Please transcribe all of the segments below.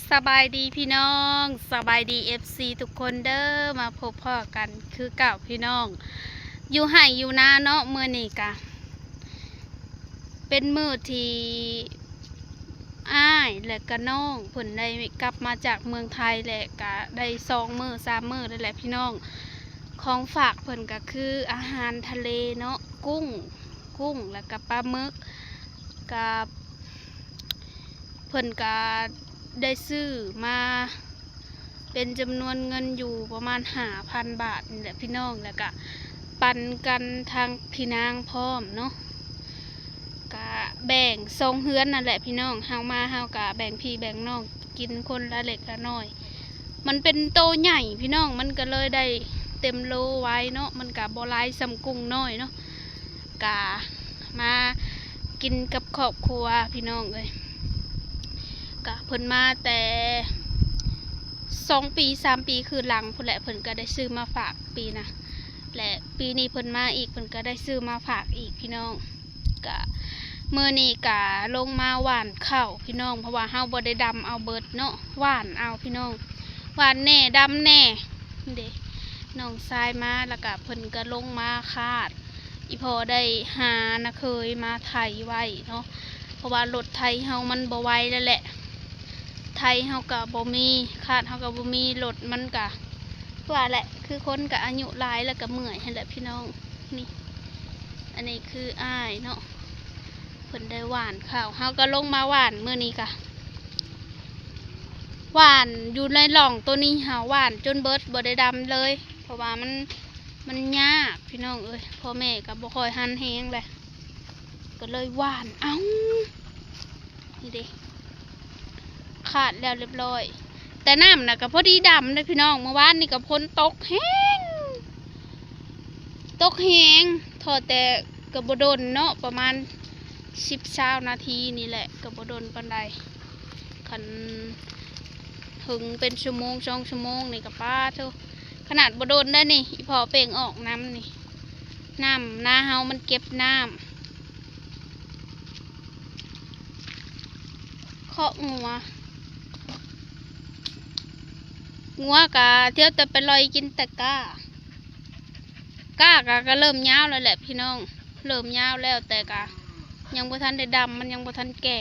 ສະບາຍດີພີ່ນ້ອງ ສະບາຍດີເອັຟຊີທຸກຄົນເດີ ມາພົບພໍ້ກັນຄືເກົ່າພີ່ນ້ອງ ຢູ່ໄຮ່ຢູ່ນາເນາະ. ມື້ນີ້ກະເປັນມື້ທີ່ອ້າຍ ແລະກະນ້ອງເພິ່ນໄດ້ກັບມາຈາກເມືອງໄທ ແລະກະໄດ້ສອງມື້ສາມມື້ແລ້ວແຫຼະພີ່ນ້ອງ. ຂອງຝາກເພິ່ນກະຄືອາຫານທະເລເນາະ ກຸ້ງ ກຸ້ງ ແລະກະປາໝຶກ ກະ ເພິ່ນກະໄດ້ຊື້ມາເປັນຈຳນວນເງິນຢູ່ປະມານຫ້າພັນບາດນີ້ແຫຼະພີ່ນ້ອງ ແລ້ວກະປັນກັນທາງພີ່ນາງພ້ອມເນາະ ກະແບ່ງສອງເຮືອນນັ້ນແຫຼະພີ່ນ້ອງ. ເຮົາມາເຮົາກະແບ່ງພີ່ແບ່ງນ້ອງກິນຄົນລະເລັກລະນ້ອຍ ມັນເປັນໂຕໃຫຍ່ພີ່ນ້ອງ ມັນກະເລີຍໄດ້ເຕັມໂລໄວເນາະ ມັນກະບໍ່ຫຼາຍສ່ຳກຸ້ງນ້ອຍເນາະ. ກະມາກິນກັບຄອບຄົວພີ່ນ້ອງເອີຍ ກະເພິ່ນມາແຕ່ສອງປີສາມປີຄືຫຼັງພຸ້ນແຫຼະ ເພິ່ນກະໄດ້ຊື້ມາຝາກປີນະ ແລະປີນີ້ເພິ່ນມາອີກ ເພິ່ນກະໄດ້ຊື້ມາຝາກອີກພີ່ນ້ອງ. ກະມື້ນີ້ກະລົງມາຫວ່ານເຂົ້າພີ່ນ້ອງ ເພາະວ່າເຮົາບໍ່ໄດ້ດຳເອົາເບິດເນາະ ຫວ່ານເອົາພີ່ນ້ອງ ຫວ່ານແດ່ ດຳແດ່. ເດ້ ນ້ອງຊາຍມາ ແລ້ວກະເພິ່ນກະລົງມາຄາດ ອີ່ພໍ່ໄດ້ຫານ້າເຂີຍມາໄຖໄວ້ເນາະ ເພາະວ່າລົດໄຖເຮົາມັນບໍ່ໄຫວແລ້ວແຫຼະ ໄຖເຮົາກະບໍ່ມີ ຄາດເຮົາກະບໍ່ມີ ລົດມັນກະ ວ່າແຫຼະ ຄືຄົນກະອາຍຸຫຼາຍແລ້ວກະເມື່ອຍຫັ້ນແຫຼະພີ່ນ້ອງ. ນີ້ ອັນນີ້ຄືອ້າຍເນາະ ເພິ່ນໄດ້ຫວ່ານເຂົ້າ ເຮົາກະລົງມາຫວ່ານມື້ນີ້ກະ ຫວ່ານຢູ່ໃນຮ່ອງໂຕນີ້ ຫາຫວ່ານຈົນເບິດ ບໍ່ໄດ້ດຳເລີຍ ເພາະວ່າມັນ ມັນຍາກພີ່ນ້ອງເອີຍ ພໍ່ແມ່ກະບໍ່ຄ່ອຍຫັນແຮງແຫຼະ ກະເລີຍຫວ່ານເອົາ. ນີ້ເດ້ ຄາດແລ້ວຮຽບຮ້ອຍ ແຕ່ນ້ຳນະກະພໍດີດຳເດ້ພີ່ນ້ອງ. ມື້ວານນີ້ກະຝົນຕົກແຮງ ຕົກແຮງ ທໍ່ແຕ່ກະບໍ່ດົນເນາະ ປະມານສິບຊາວນາທີນີ້ແຫຼະ ກະບໍ່ດົນປານໃດ. ຄັນເຖິງເປັນຊົ່ວໂມງສອງຊົ່ວໂມງນີ້ກະ ປາໂທ້ ຂະໜາດບໍ່ດົນໄດ໋ນີ້ ອີ່ພໍ່ເປັ່ງອອກນ້ຳນີ້ ນ້ຳນາເຮົາມັນເກັບນ້ຳ ຄອກງົວ ງົວກະທຽວແຕ່ໄປລອຍກິນແຕ່ກ້າ ກ້າກະ ກະເລີ່ມຍາວແລ້ວແຫຼະພີ່ນ້ອງ ເລີ່ມຍາວແລ້ວ ແຕ່ກະຍັງບໍ່ທັນໄດ້ດຳ ມັນຍັງບໍ່ທັນແກ່.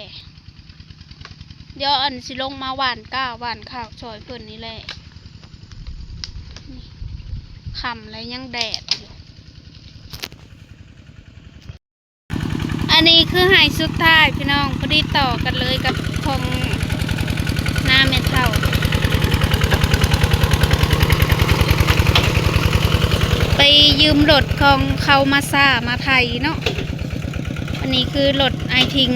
ດຽວອັນຊິລົງມາຫວ່ານກ້າຫວ່ານເຂົ້າຊ່ອຍເພິ່ນນີ້ແຫຼະ ຄ່ຳແລ້ວຍັງແດດຢູ່. ອັນນີ້ຄືໄຮ່ສຸດທ້າຍພີ່ນ້ອງ ພໍດີຕໍ່ກັນເລີຍກັບຂອງນ້າແມ່ເຖົ້າ ໄປຢືມລົດຂອງເຂົາມາຊ້າມາໄຖເນາະ. ອັນນີ້ຄືລົດອ້າຍທິງ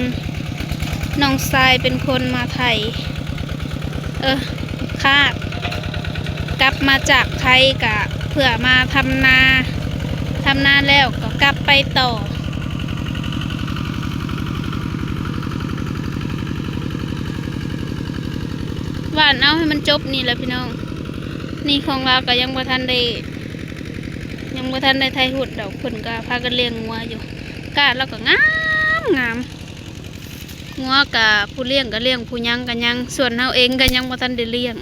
ນ້ອງຊາຍເປັນຄົນມາໄຖ ເອີ ຄາດ ກັບມາຈາກໄທກະເພື່ອມາທຳນາ ທຳນາແລ້ວກໍກັບໄປຕໍ່ ຫວ່ານເອົາໃຫ້ມັນຈົບນີ້ແຫຼະພີ່ນ້ອງ. ນີ້ຂອງລາວກໍຍັງບໍ່ທັນໄດ້ ຍັງບໍ່ທັນໄດ້ໄຖຮຸດດອກ ເພິ່ນກໍພາກັນລ້ຽງງົວຢູ່ ກ້າລາວກໍງາມງາມ. ງົວກະຜູ້ລ້ຽງກະລ້ຽງ ຜູ້ຍັງກະຍັງ ສ່ວນເຮົາເອງກະຍັງບໍ່ທັນໄດ້ລ້ຽງ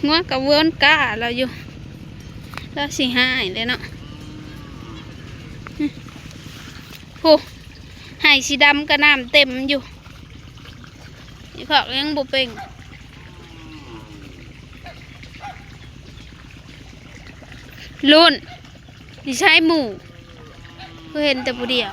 ງົວກະວອນກ້າລາວຢູ່ ລາວຊິຫາຍແລ້ວເນາະ. ຜູ້ ໄຮ່ສີດຳກະນ້ຳເຕັມຢູ່ ອີ່ຄອກຍັງບໍ່ເປັ່ງ ລຸ້ນ ນີ້ໃຊ້ໝູ່ ຄືເຫັນແຕ່ຜູ້ດຽວ.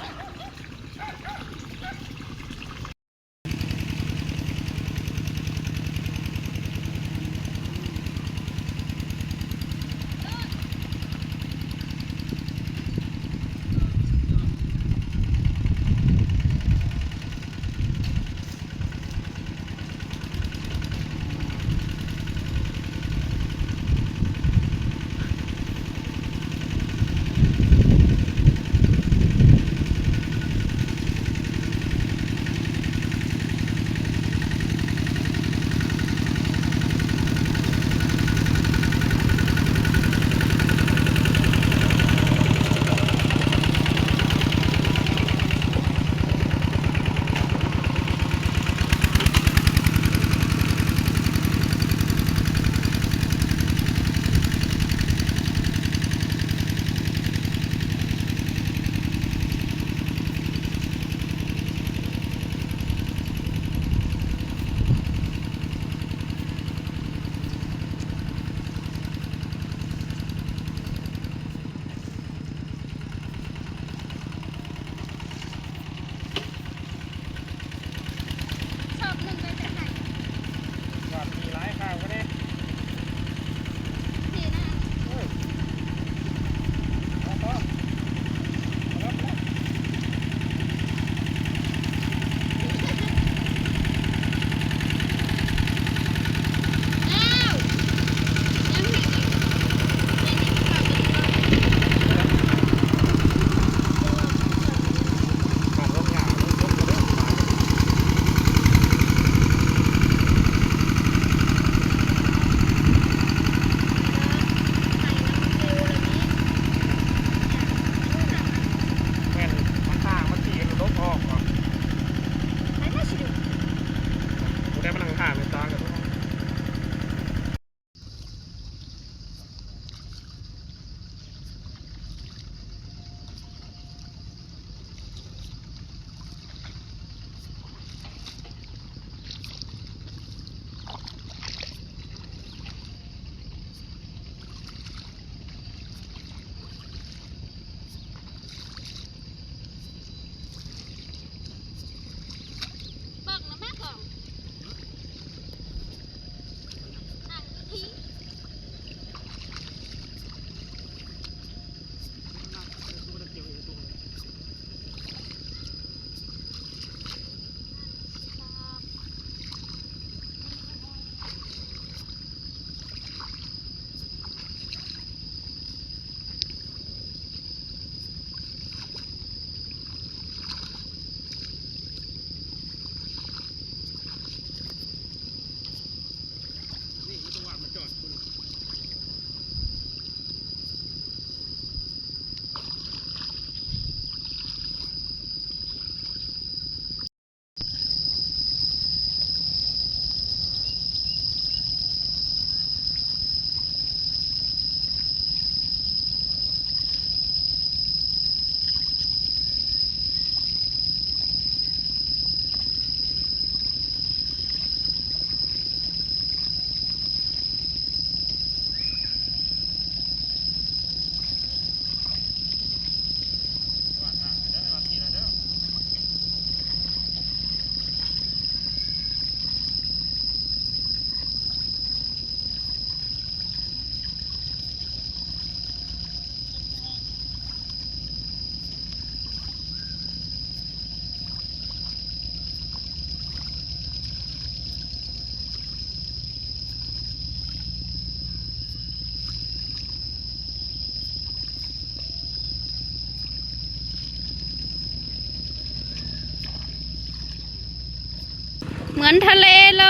เหมือนทะเลเล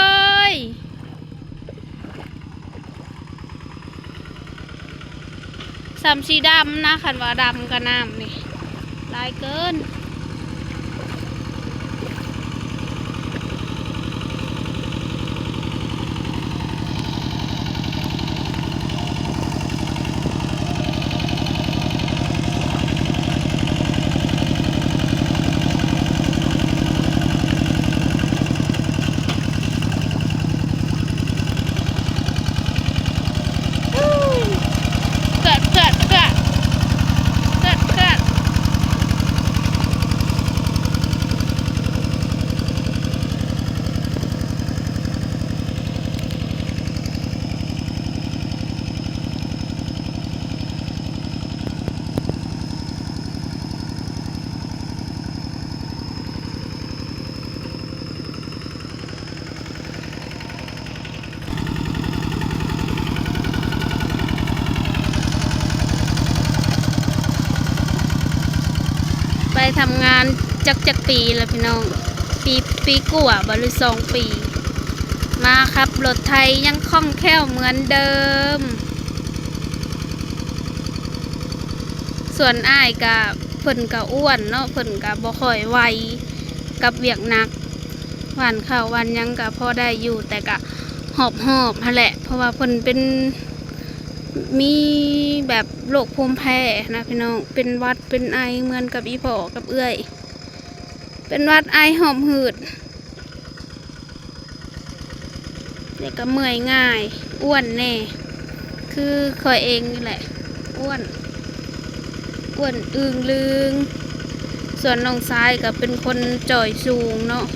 ย ส่ำสีดำนะ คันว่าดำกะน้ำนี่ หลายเกิน ไปทำงานจัก จักปีแล้วพี่น้อง ปี ปีกว่าบ่ หรือสองปี มาขับรถไถยังคล่องแคล่วเหมือนเดิม ส่วนอ้ายกะ เพิ่นกะอ้วนเนาะ เพิ่นกะบ่ค่อยไหวกับเวียกหนัก หว่านข้าวหว่านหยังกะพอได้อยู่ แต่กะหอบๆ หั้นแหละ เพราะว่าเพิ่นเป็น มีแบบโรคภูมิแพ้นะพี่น้อง เป็นหวัดเป็นไอเหมือนกับอีพ่อกับเอื้อย เป็นหวัดไอหอบหืด แล้วกะเมื่อยง่าย อ้วนแน่ คือข้อยเองนี่แหละ อ้วน อ้วนอึ่งลึง ส่วนน้องชายกะเป็นคนจ่อยสูงเนาะ